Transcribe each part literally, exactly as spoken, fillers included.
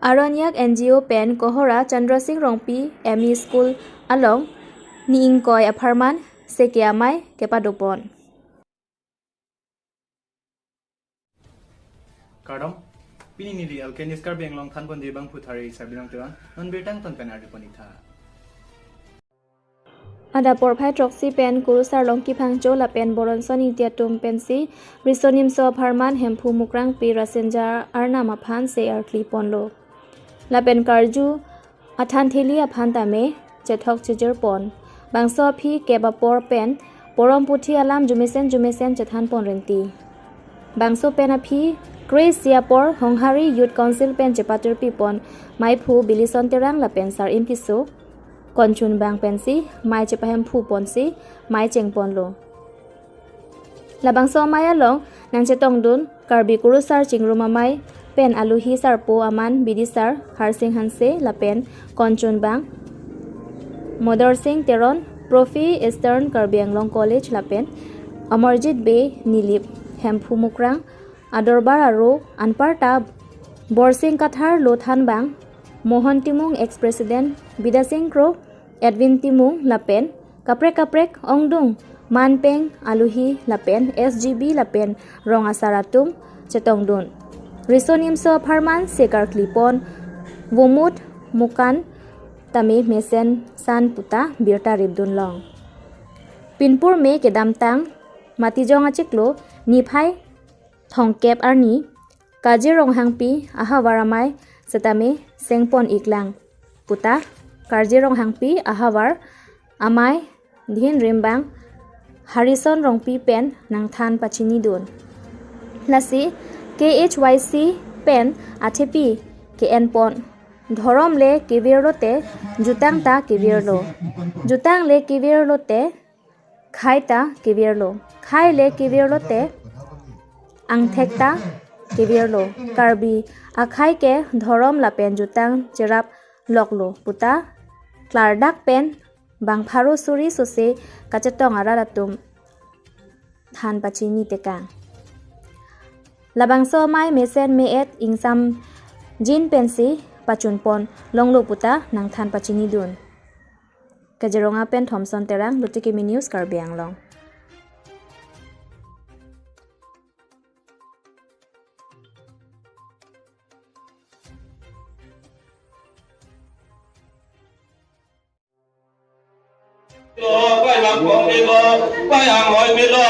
Aronyak N G O pen Kohora Chandra Singh Rongpi M E School along ni ingkoi apharman seke amei kepadopon. Kardom, pini neli Alkenist Karbi Anglong thanpon di bangphuthari Sabirang Terang, non birta angton pen arjupon-iktha. Adap porphai throksi pen Kurusar Longki Phangcho lapen Boronson Ingti atum pensi Riso Nimso apharman Hemphu Mukrang pi Rasinja arnam aphan se arkli ponlo. Lapen karju athan theli aphan tame chethok chejir pon. Bangso aphi kep apor pen porom puthi alam jumesen jumesen chethan pon renti. Bangso pen aphi kre-isi apor Honghari Youth Council pen chepatirpi pon meiphu Bilison Terang lapen Sar Impiso Konchunbang pensi mei chepahemphu ponsi mei chengponlo. Labangso amei along nangchetongdun Karbi Kurusar Chingrum Amei pen aluhi sarpo aman Bidisar Harsing Hanse lapen Konchunbang Modorsing Teron, Profi Eastern Karbi Anglong College lapen Amarjit Bey Nilip, Hemphu Mukrang adorbar aro anparta Borsing Kathar lo thanbang, Mohon Timung ex-president, Bidasing Kro, Edwin Timung lapen kaprek kaprek ongdung manpeng aluhi lapen S G B lapen rong asar atum chetongdun. Riso Nimso apharman se karkli pon vomut mukan tame mesen san puta birta ripdun long. Pinpur me kedamtang Matijong achiklo niphai thongkep arni Kajir Ronghangpi ahavar amei setame sengpon-iklang puta Kajir Ronghangpi ahavar amei dhin rimbang Harison Rongpi pen nangthan pachinidun. Lasi K H Y C pen athepi ke-enpon, dhorom le kevirlote jutang ta kevirlo, jutang le kevirlote khai ta kevirlo, khai le kevirlote angthek ta kevirlo, Karbi akhai ke dhorom lapen jutang cherap loklo puta klardak pen bang pharo suri sose kachetong arat atum than pachini tekang. Labangso amei mesen me-et ingsamjin pensi pachunpon longlo puta nangthan pachinidun. Kaziranga pen Thomson Terang, Lutikimi News, Karbi Anglong. Lo, bai langkong melo, bai anghoi melo.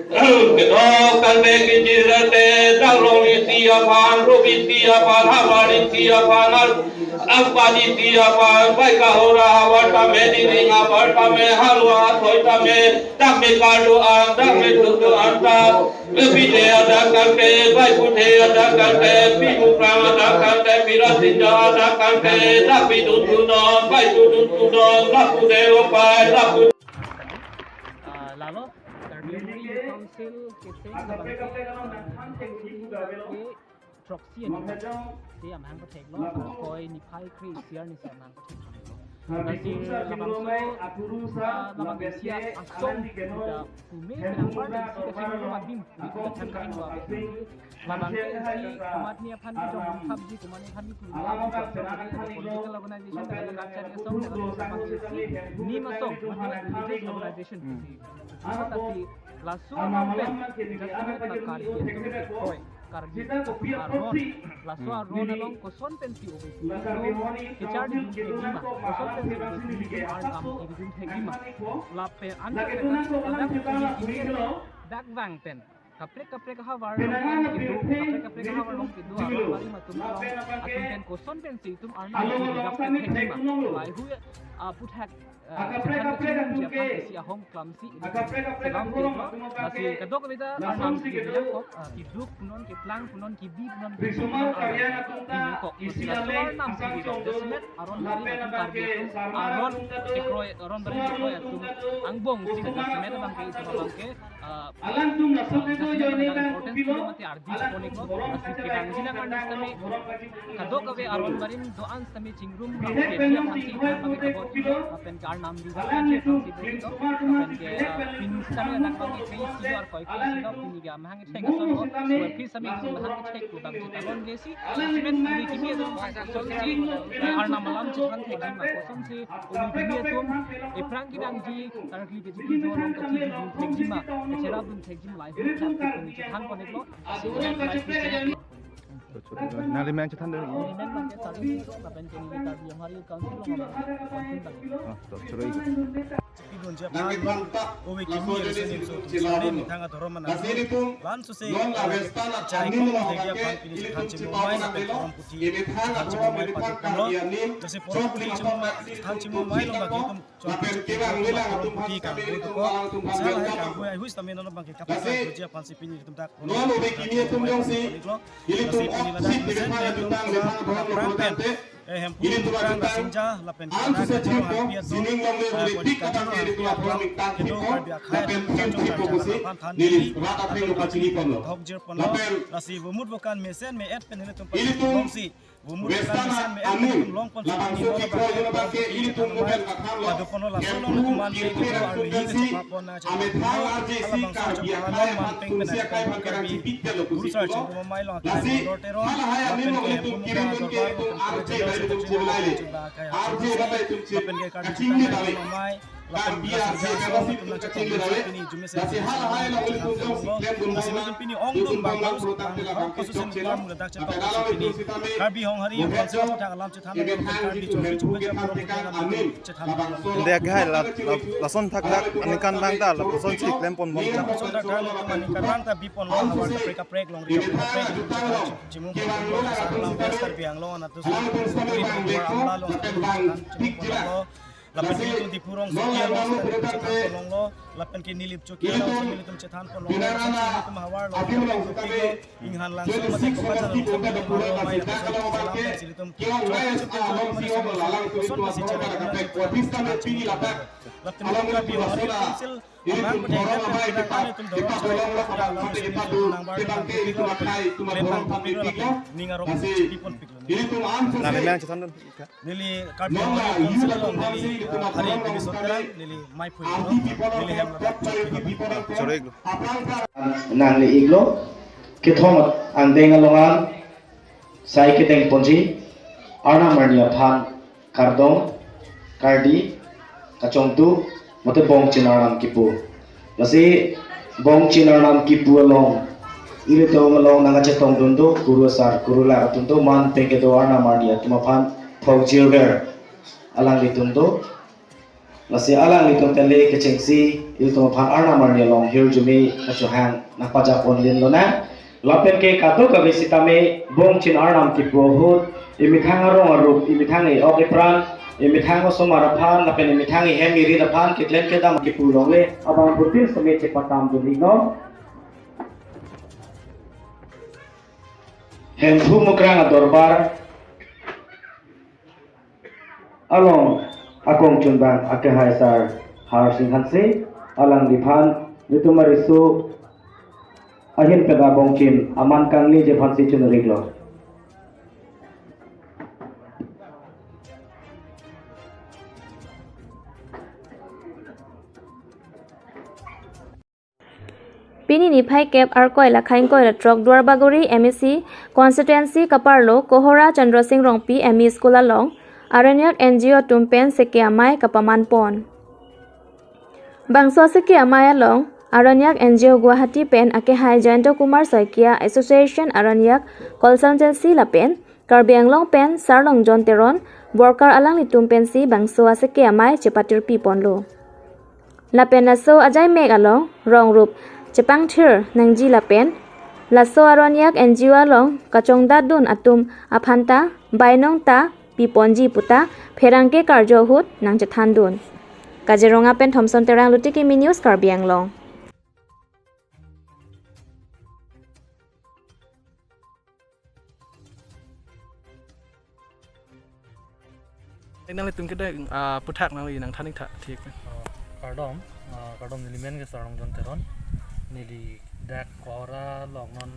Kedok tangte kejirate, dangrong isi aphan, rup isi aphan, havar isi aphan, al-, ampat isi aphan, bai Kohora havar tame, Diring havar tame, halua athoi tame, dak me kardo-an, dak me thukdo-an ta. Pite adak tangte, bai pute adak tangte, pi Mukrang adak tangte, pi Rasinja adak tangte, dak pidun thunon, bai pudun thunon, lapu deo pai, lapu. Ah, lalo, Karbi Anglong Youth Council kecheng labangso, ah, throksi aningkan si amahang patheklo, koi niphai kre-isi arni si amahang patheklo. Lasi labangso, ah, labang isi asong, da pume penang par isi kachingrum adim, isi kachingrum adim. Labang ke isi komatne aphan kejong thapji, komatne aphan kejong thapji, political organization, kali kachari asong, kali kachari asong, nim asong, mane religious organization. Hmm. Lasi laso along pen, just like la Karbi, koi, Karbi aron, laso aron along koson pensi obi kecharli thekji ma, koson pensi obi ar kam kebidun thekji ma. Lapen anke ladak kali ini dak vang pen kaprek kaprek ahavar along kedo, kaprek kaprek ahavar along kedo aron barim atum along, atum pen koson pensi itum arnam kebidun thekji ma. Lahei hui, ah, aputhak ah, kaprek kaprek atum ke, isi ahom klamsi, ah, kaprek kaprek atum ke, lasi kadokave ta arnam kebidun kok, ah, keduk punon, keplang punon, kebi punon, kebi punon, arnam kok. Isi lasi lale arnam asam kebidun, chongdul, jasemet aron barim atum, Karbi atum, aron kekroi, aron barim kekroi atum angbong si jasemet abang ke, itum abang ke, ah, alangtum laso video jasemet join abang ke nang importance kopilo, mati ardi alangtum konik lo, borom lasi kachak kevang jina kardom, kardom kachak kadokave aron barim do-an sitame chingrum, bihek bang penang aphan si singkhoi than pute abang ke kopilo, lapen ke Namri Kanchan Chepang Kidon Kidon, lapen ke, ah, pini sitame anak abang ke three zero or koi koi silo, pini ke amahang kethek ason ho, so phi sitame amahang kethek pu abang chetalon desi, sitame ove kimi atum kosonsi, eh, Arnam alam chethan thekji ma, kosonsi ove kimi atum ephrang kedamji, tarikli kejiki jo along kachijidun thekji ma, kacherapdun thekji ma, lahai ahut chat pini chethan pon-iklo, si live pini chethan. To, choro. Nangli men chethan dei. Neli men abang ke Sarli Tisso, lapen ke neli Karbi Anglong Council along abang ke appointment abang. Oh, to, choro. Pidunji aphan, ove kimi arisonso atum sitame methang adhorom anan, la-an sose, chai kong thekji aphan pini chethan chimomai lapen porom puthi chethan chimomai pado ponlo. Lasi porom puthi chimomai, chethan chimomai along abang ke itum lapen kevang velang atum aphan sitame itum alang atum aphan welcome. Sala hai kangvoi ahut sitame non abang ke kapakai puji aphan si pini itum dak non ove kimi atum jongsi ilitum oxit de phan atum tang le phan atum lo phan tangte, eh, Hemphu ilitum Kukrang atum tang Rasinja lapen an Kena suse Kajor chimpo Harpi atum, sining longle eh, ove Koni tik Kajor kachang ke Harpi ilitum atum aphan mik tang kedo chimpo, Karbi akhai lapen atum chim chimpo pusi aphan than neli neli rat aphan lo kachini ponlo. Thokjir ponlo. Lapen lasi vomut vokan mesen me-et pen ilitum ilitum pasi Western amun, labangso kikro jona abang ke ilitum mopen kathan lo, Hemphu, Kirphe atum pensi amethang arje si Karbi akhai aphan, tumsi akhai aphan kerang chipik det lo pusi pulo. Lasi halahai anim lo ilitum kirim dun ke ilitum arje bai ilitum chilai le. Arje bai bai ilitum chil kachingni dale. Karbi arje pen si ilitum kachingni dale. Lasi halahai along ilitum jongsi klem dun bom lang, ilitum bom lang pulotangte labang ke chokche lo. Lapen along ilitum sitame Karbi Honghari Council aputhak alam chethan, emethang Karbi ilitum chokche Hemphu chokche kethang program tekang alam anim chethan labangso. Inde akhai la, la, lason thakthak aningkanvang ta lapuson si klem pon bom ta. Lason thakthak ilitum aningkanvang ta bi ponlo, havar kaprek kaprek, longri kaprek kaprek, chimung pon bom lo, sa alam West Karbi Anglong anatthu, Karbi Anglong along chethan chimung pon bom lo. Lapen ilitum Diphu rongsopi along sitame ilitum chethan pon longlo, lapen ke Nilip Choki along sitame ilitum chethan pon longlo, lapen ilitum havar along sitame ilitum inghan langso mate kopajan along sitame ilitum arlo mai lapuson ilitum chok chok chok mane sitame koson masi chere ilitum chethan pon longlo. Lapen ilitum Karbi Anglong Council amang pute ilitum pinang kali ilitum dhorom chai kong thakthak alam sitame ilitum nangbar nangpiklo, lapen klem nangpiklo, lapen ning arong chipi ponpiklo. Neli men chethan dun. Neli Karbi Anglong Council along neli, ah, hari Biniso Terang, neli maiphu iklo, neli hem ladak chokche iklo. Choro iklo. Nangli iklo, kethom angdeng along an, sai kedeng ponji, Arnam arni aphan, kardom, kardi, kachongduk, mate bongchin arnam kipu. Lasi bongchin arnam kipu along, ilitum along nangkachetongdun do, kuru asar, kuru la atum do, man pen kedo arnam arni atum aphan thokjirver alanglitum do. Lasi alanglitum tele kechengsi, ilitum aphan arnam arni along hirjume kachohang nangpajak ponlin lonang. Lapen ke kadokave sitame bongchin arnam kipu ahut, emethang arong arup, emethang e-ok epran, emethang osomar aphan, lapen emethang ehem erit aphan keklem kedam kipu longle abangphutin sitame chepatam dun iknon. Hemphu Mukrang adorbar along akong chunbang akehai sar Harsing Hanse, alangliphan ilitum ariso ahin pen abongchin aman kangniji aphansi chunri iklo. Pini niphai kep Arkoi lakhai ingkoi ra throk Duarbagori M A C constituency kaparlo Kohora Chandra Sing Rongpi M E School along Aranyak N G O atum pen Seke Amei kapaman pon. Bangso Seke Amei along Aranyak N G O Guwahati pen akehai Jayanta Kumar Saikia, Association Aranyak Consultancy lapen Karbi Anglong pen Sarlongjon Teron, worker alanglitum pensi bangso Seke Amei chepatirpi ponlo. Lapen laso ajaimek along rong rup chepangthir nangji lapen laso Aranyak N G O along kachongdatdun atum aphanta bainong ta piponji puta pherangke karjo ahut nangchethandun. Kaziranga pen Thompson Terang, Luti Kimi News, Karbi Anglong. Nanglitum kedeng, ah, aputhak nangli nangthan ik tha thik. Oh, kardom, ah, kardom, neli men ke Sarlongjon Teron, neli dak Kohora along non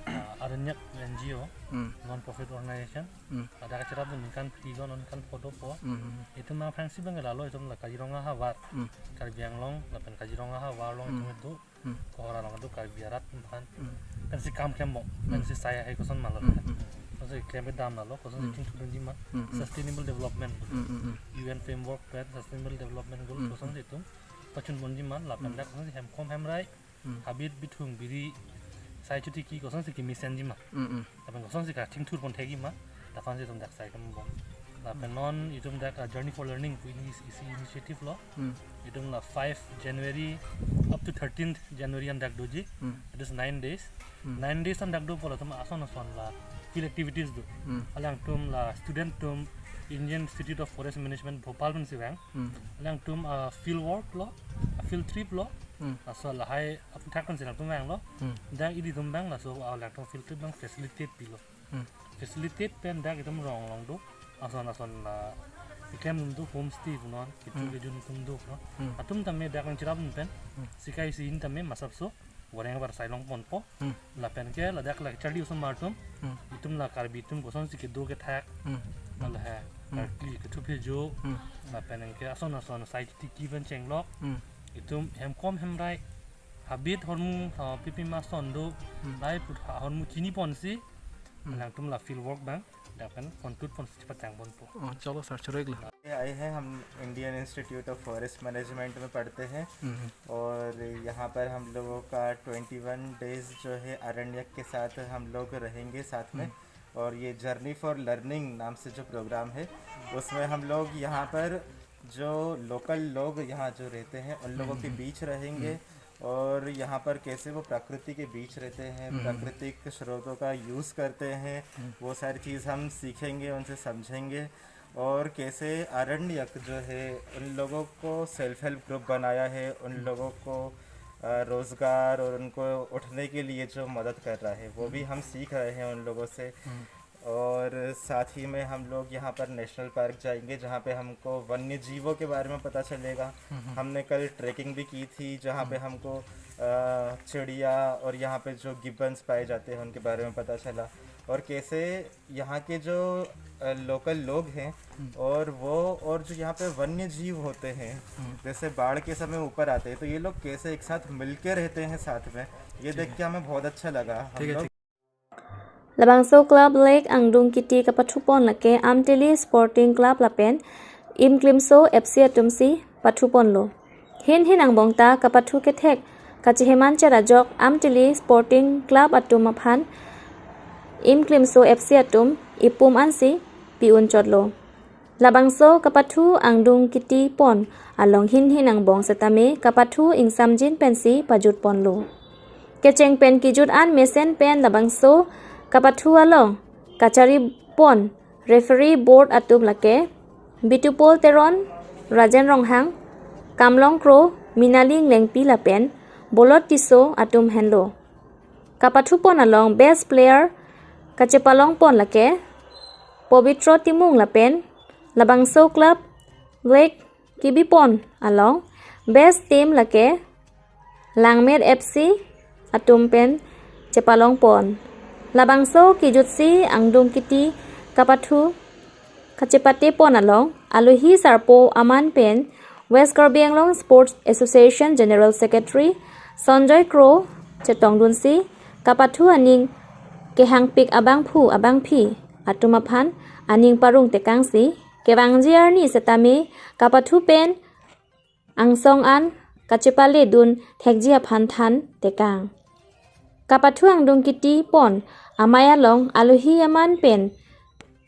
uh, Aranyak N G O, Hmm. non-profit organization. Hmm. Ladak kacherapdun ningkan phli lo, ningkan pho dopo. Hmm. Itum aphrangsi abang lalo itum la Kaziranga havar. Hmm. Karbi Anglong, lapen Kaziranga havar along Hmm. itum do. Hmm. Kohora along do Karbi arat aphan. Hmm. Pensi kam klem bom, Hmm. pensi sai hai koson ma lo. Hmm. Hmm. Kosonsi klem kedam lo, kosonsi Hmm. chingthurdunji ma. Hmm. Hmm. Sustainable development. Hmm. Hmm. Hmm. U N framework pen sustainable development goal Hmm. kosonsi itum pachunponji ma, lapen Hmm. dak kosonsi hemkom hemrai, Hmm. habit bithung biri, sai chotiki kosonsi kemesenji ma. Hmm. Hmm. Lapen kosonsi kachingthurpon thekji ma, laphansi itum dak sai klem bom. Lapen non itum dak, uh, Journey for Learning pu ini isi initiative lo. Hmm. Itum la five January up to thirteenth January an dak doji. Hmm. It is nine days. Hmm. Nine days an dak dopo latum ason ason la field activities do. Hmm. Alangtum la student atum Indian Institute of Forest Management Bhopal pensi vang. Hmm. Alangtum, uh, field work lo, uh, field trip lo. Hmm. Laso lahai aphuthak pensi alangtum vanglo. Hmm. Dak ilitum vang laso, uh, alangtum field trip abang facilitate pilo. Hmm. Facilitate pen dak itum rong along do, ason ason la iklem atum do, homestay punon, kitu Hmm. kejun atum do, no? Hmm. Atum tame dak nangcherapdun pen, Hmm. sikai si in tame masapso, wareng abar sai longponpo, Hmm. lapen ke ladak la charli osomar atum, Hmm. itum la Karbi atum kosonsi kedo kethak, Hmm. lahai, Hmm. karkli kethup hejo, Hmm. lapen ke ason ason sai tiki pen chenglok, Hmm. itum hemkom hemrai, habit hormu, ha, pipi ma ason do, Hmm. lahai aphuthak hormu chiniponsi, Hmm. alangtum la field work abang, dak pen kontutponsi chepachangponpo. Oh, chalo sir, choro iklo. ये आए हैं, हम Indian institute of forest management में पढ़ते हैं। हम्म। और यहाँ पर हम लोगों का ट्वेंटी वन डेज जो है अरण्यक के साथ हम लोग रहेंगे साथ में। हम्म। और ये जर्नी फॉर लर्निंग नाम से जो प्रोग्राम है, उसमें हम लोग यहाँ पर जो लोकल लोग यहाँ जो रहते हैं, उन लोगों के हम्म। बीच रहेंगे हम्म। और यहाँ पर कैसे वो प्रकृति के बीच रहते हैं, हम्म। प्राकृतिक स्रोतों का यूज़ करते हैं, हम्म। वो सारी चीज़ हम सीखेंगे, उनसे समझेंगे। और कैसे आरण्यक जो है, उन लोगों को सेल्फ हेल्प ग्रुप बनाया है, उन हम्म। लोगों को, अ, रोज़गार और उनको उठने के लिए जो मदद कर रहा है, वो भी हम्म। हम सीख रहे हैं उन लोगों से। हम्म। और साथ ही में हम लोग यहाँ पर नेशनल पार्क जाएंगे, जहाँ पे हमको वन्य जीवों के बारे में पता चलेगा। हम्म, हम्म। हमने कल ट्रेकिंग भी की थी, जहाँ पे हम्म। हमको, अ, चिड़िया और यहाँ पे जो गिब्बन्स पाए जाते हैं, उनके बारे में पता चला। और कैसे यहाँ के जो, अ, लोकल लोग हैं हम्म। और वो, और जो यहाँ पे वन्य जीव होते हैं, हम्म। जैसे बाढ़ के समय ऊपर आते हैं, तो ये लोग कैसे एक साथ मिलके रहते हैं साथ में, ये ठीक देख है। के हमें बहुत अच्छा लगा। हम ठीक है, लोग ठीक। Labangso Club Lake angdung kiti kapathupon lake Amtili Sporting Club lapen Imklimso F C atumsi pathuponlo. Hin hin angbong ta kapathu kethek kacheheman cherajok Amtili Sporting Club atum aphan Imklimso F C atum ipum ansi pi-un chotlo. Labangso kapathu angdung kiti pon along hin hin angbong setame kapathu ingsamjin pensi pajutponlo. Kecheng pen kejut an mesen pen labangso kapathu along kachari pon referee board atum lake Bitupol Teron, Rajen Ronghang, Kamlong Kro, Minali Englengpi lapen Bolot Tisso atum henlo. Kapathupon along best player kachepalongpon lake Pobitro Timung lapen labangso Club Lake kibipon along best team lake Langmet F C atum pen chepalongpon. Labangso kejutsi angdung kiti kapathu kachepatepon along alohi sarpo aman pen West Karbi Anglong Sports Association General Secretary Sanjoy Kro chetongdunsi kapathu aning kehangpik abangphu abangphi atum aphan aning parong tekangsi kevangji arni setame kapathu pen angsong an kachepaledun thekji aphan than tekang. Kapathu angdung kiti pon amei along alohi aman pen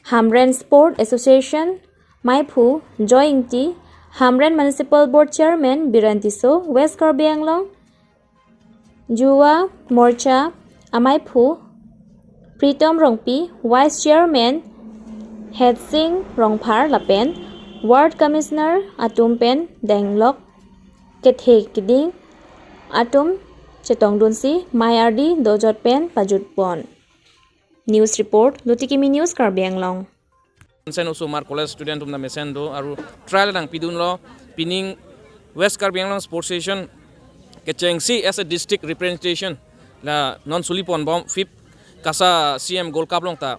Hamren Sport Association maiphu Joy Ingti, Hamren Municipal Board Chairman Biren Tisso, West Karbi Anglong Yuva Morcha amaiphu Pritom Rongpi, Vice Chairman Hetsing Rongphar lapen Ward Commissioner atum pen denglok kethe keding atum chetongdunsi mei ardi dojot pen pajutpon. News report, Lutikimi News, Karbi Anglong. Sen osomar college student atum ta mesen do, aru trial nangpidunlo, pining West Karbi Anglong Sports Association kechengsi as a district representation la non suliponbom fifth Kasa C M Gold Cup along ta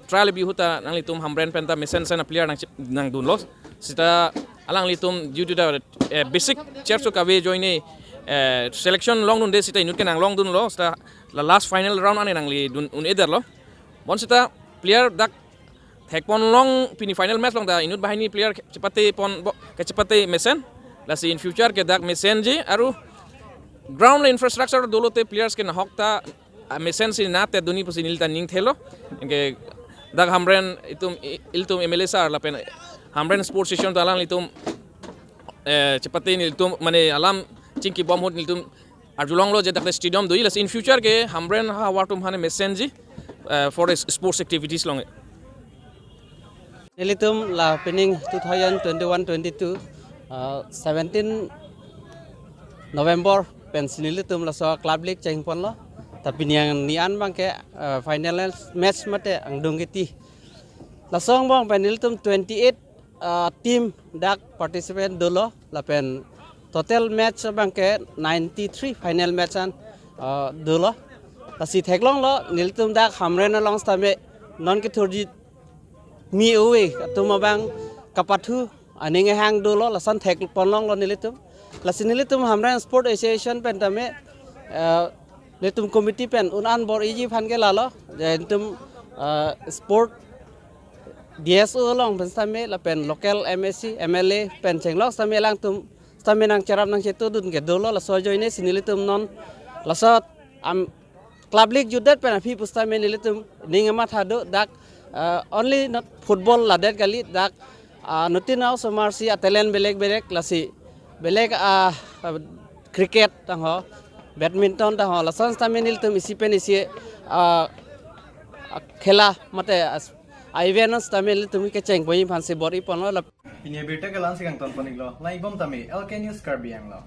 trial bi ahut ta nanglitum Hamren pen ta mesen mesen a player nang nangdunlo. Seta alanglitum due to the, eh, basic church kave joine, eh, selection longdunde seta inut ke nanglongdunlo. Seta la last final round ane nangli dun un-edetlo. Bonseta player dak thekponlong pini final match along ta inut banghini player kechepate pon bo, kechepate mesen. Lasi in future ke dak mesenji aru ground le infrastructure dolo te players ke nahok ta, ah, mesen si nate duni pusi neli ta ning thelo. Anke dak Hamren itum i-, ilitum M L A sir lapen Hamren Sports Association ta alanglitum, eh, chepate nelitum mane alam chingkibom ahut nelitum arjulonglo je dak stadium do-i, lasi in future ke Hamren havar atum aphan mesenji, eh, for sports activities along. Nelitum la pining two thousand twenty-one twenty-two, uh, seventeen November pensi nelitum laso club league chengponlo. Ta pini arni an abang ke, uh, final match mate angdung kiti. Laso angbong pen nelitum twenty-eight, uh, team dak participant dolo lapen total match abang ke ninety-three final match an, uh, dolo. Lasi theklonglo nelitum dak Hamren along sitame non kethurji mi ove atum abang kapathu aning ehang dolo, lason thekponlonglo nelitum. Lasi nelitum Hamren Sport Association pen tame, eh, nelitum committee pen un-an bor-iji aphan ke lalo, je nelitum, eh, sport D S O along pen sitame lapen local M A C, M L A pen chenglok sitame alangtum sitame nangcherap nangchetudun ke dolo, laso ajoine si nelitum non laso am club league jutdet pen aphi pusitame nelitum ning amat hado dak, uh, only not football ladet kali dak, uh, nutin osomar si a talent belek belek lasi belek, uh, uh, cricket tangho, badminton tangho, lason sitame nelitum isi pen isi, uh, uh, khela mate, uh, event sitame nelitum kechengponji aphansi bor-iponlo la. Pini birta ke la-ansi kangton pon-iklo. Lang-ikbom tame L K News Karbi Anglong.